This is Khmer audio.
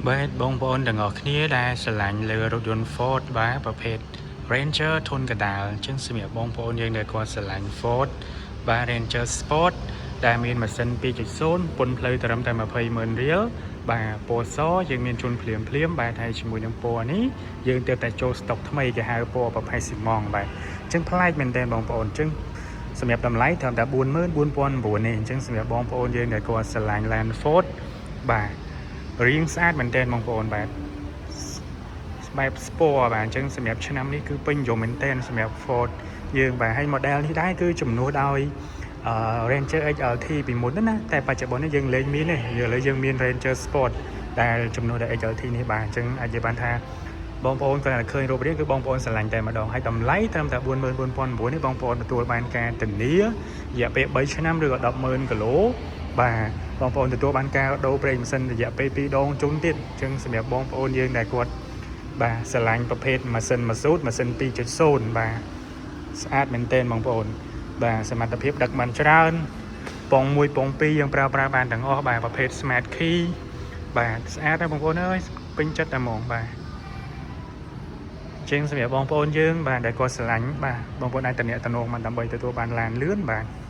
បាទបងប្អូនទាំងអស់គ្នាដែលស្រឡាញ់លើរថយន្ត Ford បាទប្រភេទ Ranger ធុនកណ្ដាលអញ្ចឹងសម្រាប់បងប្អូនយើងដែលគាត់ស្រឡាញ់ Ford បាទ Ranger Sport ដែលមានម៉ាស៊ីន2.0ពន្ធផ្លូវត្រឹមតែ20ម៉ឺនរៀលបាទពណ៌សយើងមានជូនភ្លាមភ្លាមបាទហើយជាមួយនឹងពណ៌នេះយើងទើបតែចូលស្តុកថ្មីគេហៅពណ៌ប្រផេះស៊ីម៉ងបាទអញ្ចឹងប្លែកមែនទែនបងប្អូនអញ្ចឹងសម្រាប់តម្លៃត្រឹមតែ44009នេះអញ្ចឹងសម្រាប់បងប្អូនយើងដែលគាត់ស្រឡាញ់ឡាន Ford បាទរៀងស្អាតមែនទែនបងប្អូនបាទបែប sport បាទអញ្ចឹងសម្រាប់ឆ្នាំនេះគឺពេញនិយមមែនទែនសម្រាប់ Ford យើងបាទហើយ model នេះដែរគឺជំនួសដោយអឺ Ranger XLT ពីមុនណាតែបច្ចុប្បន្ននេះយើងលែងមានទេឥឡូវយើងមាន Ranger Sport ដែលជំនួសដោយ XLT នេះបាទអញ្ចឹងអាចនិយាយបានថាបងប្អូនគាត់តែឃើញរូបរាងគឺបងប្អូនស្រឡាញ់តែម្ដងហើយតម្លៃត្រឹមតែ44009នេះបងប្អូនទទួលបានការធានារយៈពេល3ឆ្នាំឬក៏100,000គីឡូបាទបងប្អូនទទួលបានការដូរប្រេងម៉ាស៊ីនរយៈពេល2ដងជុំទៀតអញ្ចឹងសម្រាប់បងប្អូនយើងដែលគាត់បាទស្រឡាញ់ប្រភេទម៉ាស៊ីនម៉ាស៊ូតម៉ាស៊ីន2.0បាទស្អាតមែនទែនបងប្អូនបាទសមត្ថភាពដឹកបានច្រើនពង1ពង2យើងប្រើប្រាស់បានទាំងអស់បាទប្រភេទ Smart Key បាទស្អាតណាស់បងប្អូនអើយពេញចិត្តតែហ្មងបាទជាងសម្រាប់បងប្អូនយើងបាទដែលគាត់ស្រឡាញ់បាទបងប្អូនអាចតំណាក់តំណងមកដើម្បីទទួលបានឡានលឿនបាទ។